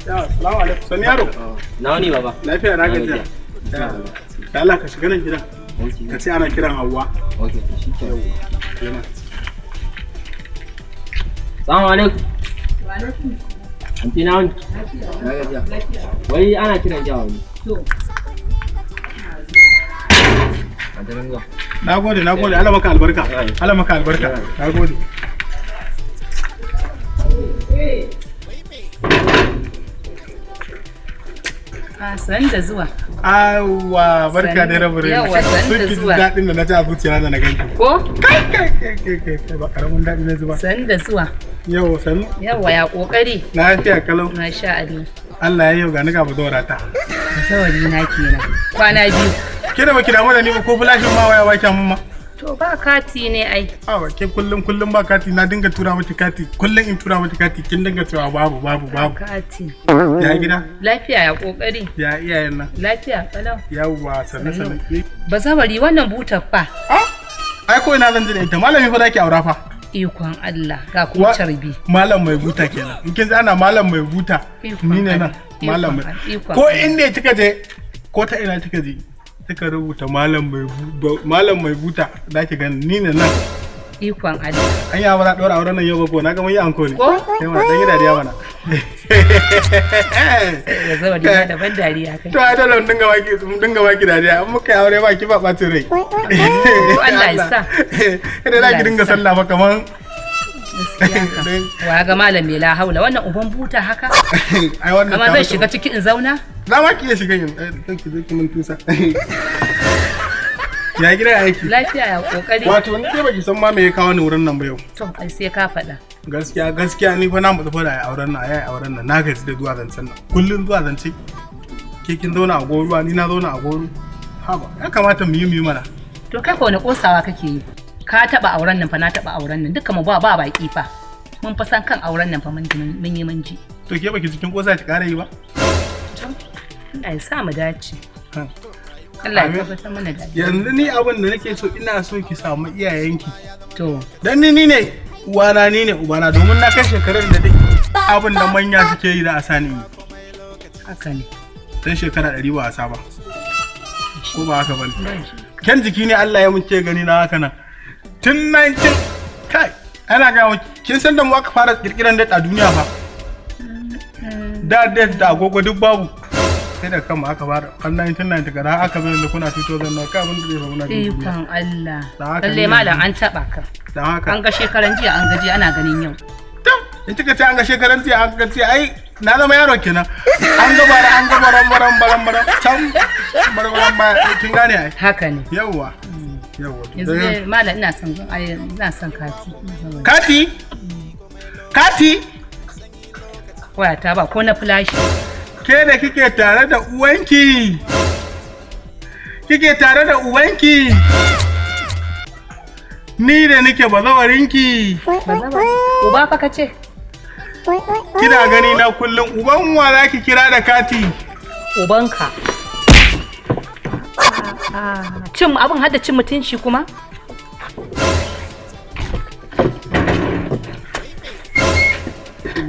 Yawa, salamu alaikum. Sani yaro. Na wani, baba? Lafiya, na gajiya. Da Allah ka shiga nan gidan. Ka ce ana kiran Hauwa. Okay, to shi ke. Yana. Salamu alaikum. Anti, na wani? Na gajiya. Wai ana kiran ki wani. A daren zuwa. Na gode, na gode. Allah maka albarka. Allah maka albarka. Na gode. A san da zuwa. Awa, barka da rabu rai. Yawwa, sannu da Sun ki zuwa. daɗin da na ji a zuciya da na ganki. Ko? Kai kai kai kai kai kai, ba karamin daɗi na ji ba. San da zuwa. Yau sannu. Yawwa, ya kokari. Lafiya kalau. Masha Allah. Allah ya yau ga ni ga bazawara ta. Zawari na kenan. Kwana biyu. Ke da baki damu da ni ba, ko flashin ma waya ba kya mun ma. To, ba kati ne ai. Awa, ke kullum kullum ba kati. Na dinga tura miki kati. Kullum in tura miki kati kin dinga cewa babu babu babu. Kati. Ya gida? Lafiya, ya kokari. Ya iyayen nan? Lafiya kalau. Yawwa, sannu sannu. Bazawari, wannan butar fa. Ah, ai ko ina zan ji da ita, malami fa zaki aura fa. Ikon Allah, ga kuma carbi. Malam mai buta kenan. In kin ji ana malam mai buta, Ikon ni ne nan. Allah, Malam mai. ikon Allah, ikon Ko Allah. inda kika je, ko ta ina kika je, kika rubuta malam mai buta, zaki gani ni ne nan. Ikon Allah. An yi ba za ɗaura auren nan yau ba ko na ga mun yi anko ne. Ko? Sai mana dan yi dariya mana. Bazawari na daban dariya kai. To ai dole mun dinga baki dariya. In muka yi aure ba ki ba ɓacin rai. To Allah ya sa. Idan za ki dinga sallah fa kaman Gaskiya kam. Wa ga malam mai la haula, wannan uban buta haka? Ai wannan Kamar ta zan wuce. shiga ciki in zauna? Za ma ki iya shiga yin eh, ki zo ki mun tusa. Ya gida, aiki? Lafiya, ya kokari. Wato ni dai baki san ma me ya kawo ni wurin nan ba yau. To ai sai ka faɗa. Gaskiya gaskiya, ni fa na mutu fa da ai auren nan, ai auren nan. Na gaji da zuwa zancen nan. Kullun zuwa zance. Ke kin zauna a goruwa, ni na zauna a goro. Haba, ya kamata mu yi mana. To kai ko wani kosawa kake yi? Ka taba auren nan fa, na taba auren nan, duka mu ba baki fa. Mun fa san kan auren nan fa, mun ji mun yi mun ji. To ke baki cikin kosa ki kara yi ba? Allah ya sa mu dace. Ha. Allah ya Amin. tabbatar mana da. Yanzu ni abin da nake so, ina so ki samu iyayenki. To Dan ni ne uwana, ni ne ubana, domin na kai shekarun da duk abin da manya suke yi za a sani yi. Haka ne. Dan shekara 100 ba a saba. Ko ba haka bane? Kyan jiki ne Allah ya muke gani na haka nan. Tun 19, kai ana ga mu, kin san da mu aka fara kirkiran date a duniya fa. Da date da agogo duk babu. Sai da kanmu aka fara har 1990 gara aka zo, yanzu kuna 2000 na ka abin da zai faru na duniya. Ikon Allah. Da haka Lalle ne. malam, an taba ka. Dan haka An ga shekaran jiya, an gaji ana ganin yau. Tam, in kika ce an ga shekaran jiya an ga jiya, ai na zama yaro kenan. An ga bara, an ga baran baran baran baran can baran baran baya, kin gane ai. Haka ne. Yawwa. Yawwa. Yanzu dai malam, ina son ai ina son kati. Kati? Kati? Wayata ba ko na flash. Ke da kike tare da uwanki? Kike tare da uwanki? Ni da nike bazawarinki. Uba fa kace? Kina gani na kullum, uban wa za ki kira da kati? Ubanka. Cin abin hada cin mutunci kuma?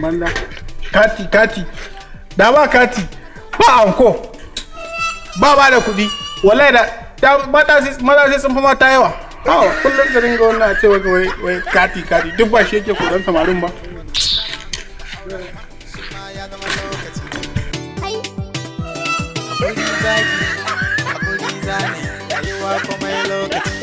Banza. Kati kati. Da ba kati. Ba anko. Ba ba da kuɗi. Wallahi da mata sai maza sai sun fi mata yawa. Hawa kullum ka dinga wannan a ce wai wai kati kati, duk ba shi yake koran samarin ba. Hakuri zaki, hakuri zane, rayuwa komai lokaci.